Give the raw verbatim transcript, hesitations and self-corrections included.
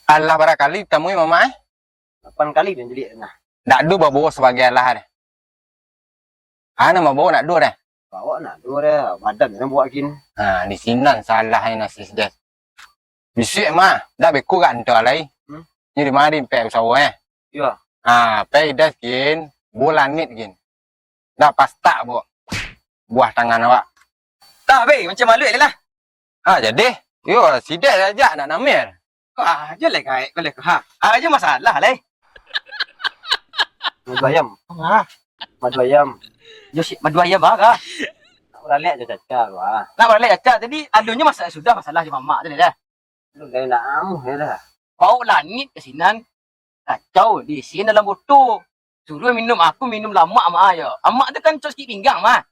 Alah bara kali tamui mamak eh? Lapan kali den caliak nah. Dak ado babawo sabagai alah deh. Ah, nan babawo nak ado deh. Bawo nak ado deh, badan nan buek gin. Ha, di sinan salah eh nasi sides. Bisuak mah, dah beko gak ento lai. Hmm? Nyo di mari pek usawo eh. Iyo. Ha, pek ides gin, bo langik gin. Dah pastak bo. Buah tangan awak. Dah be, macam malu lah. Ha, jadi, yo sides aja nak namir. Wah, aja lai kaik ko lai ko. Ha, aja masalah lai. Madu ayam. Ha. Madu ayam. Yo si madu ayam bah. Nak baralek aja caca bah. Nak baralek caca tadi alunyo masalah sudah masalah jo mamak tadi dah. Lu lain nak amuh ya dah. Bau langik ka sinan. Kacau di sini dalam botol. Suruh minum aku minum lamak mah ayo. Amak tu kan cok sikit pinggang mah.